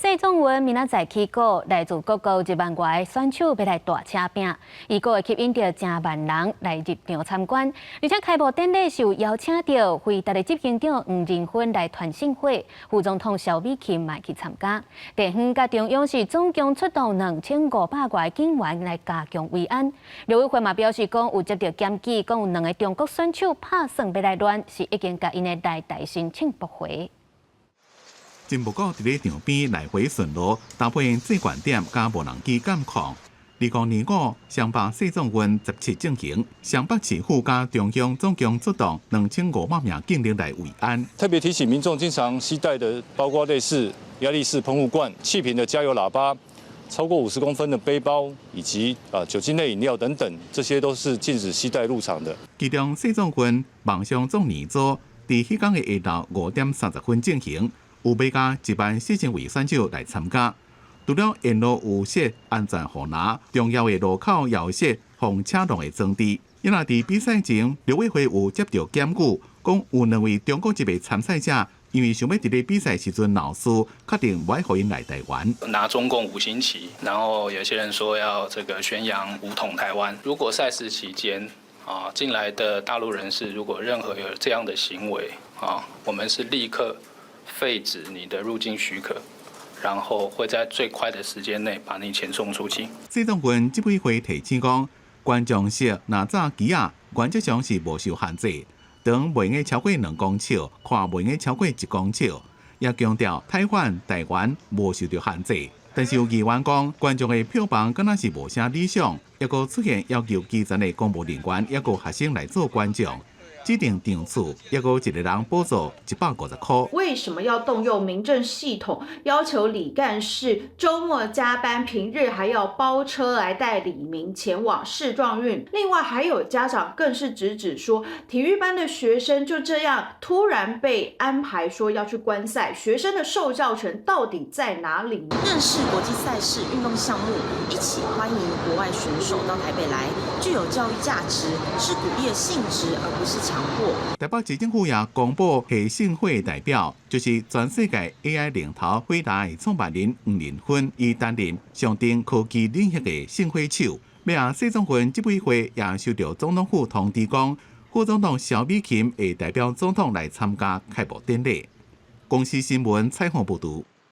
世壯運明仔載起鼓，來自各國1萬外選手欲來大車拼，預估會吸引著誠萬人來入場參觀。而且開幕典禮是有邀請著輝達的執行長黃仁勳來傳聖火，副總統蕭美琴嘛去參加。地方佮中央是總共出動2500外警員來加強維安。陸委會嘛表示講，有接著檢舉，講有兩个中國選手拍算欲來亂，是已經共𪜶的來台申請駁回。真無過佇咧場邊來回巡邏，搭配制管點佮無人機監控。2025雙北世壯運17進行，雙北市府佮中央總共出動2500名警力來維安。特別提醒民眾，經常攜帶的包括類似壓力式噴霧罐、氣瓶的加油喇叭、超過50公分的背包以及酒精類飲料等等，這些都是禁止攜帶入場的。其中世壯運網上壯年組，佇彼工的下晝5點30分進行。有欲加1萬4千位選手來參加，除了沿路有設安全護欄，重要的路口也有設防車浪的裝置。因為佇比賽前，陸委會有接著檢舉，講有兩位中國籍的參賽者，因為想欲佇咧比賽時陣鬧事，確定無愛予𪜶來台灣。拿中共五星旗，然後有些人說要這個宣揚武統台灣。如果賽事期間啊進來的大陸人士，如果任何有這樣的行為啊，我們是立刻廢止你的入境許可，然後會在最快的時間內把你遣送出境。世壯運執委會提醒講，觀眾席若紮旗仔，原則上是無受限制，長袂用超過2公尺，寬袂用超過1公尺。也強調台灣台灣無受著限制。但是有議員講，觀眾的票房敢若是無啥理想，抑閣出現要求基層的公務人員抑閣學生來做觀眾。指定場次，抑閣一个人補助150塊。為什麼要動用民政系統，要求李幹事週末加班，平日還要包車來帶里民前往世壯運？另外還有家長更是直指說，體育班的學生就這樣突然被安排說要去觀賽，學生的受教權到底在哪裡？認識國際賽事運動項目，一起歡迎國外選手到台北來，具有教育價值，是鼓勵的性質，而不是強迫。台北市政府也公布賀聖火代表，就是全世界 AI 領頭輝達的創辦人黃仁勳，伊擔任象徵科技領域的聖火手。尾仔世壯運執委會也收著總統府通知講，副總統蕭美琴會代表總統來參加開幕典禮。公視新聞採訪報導。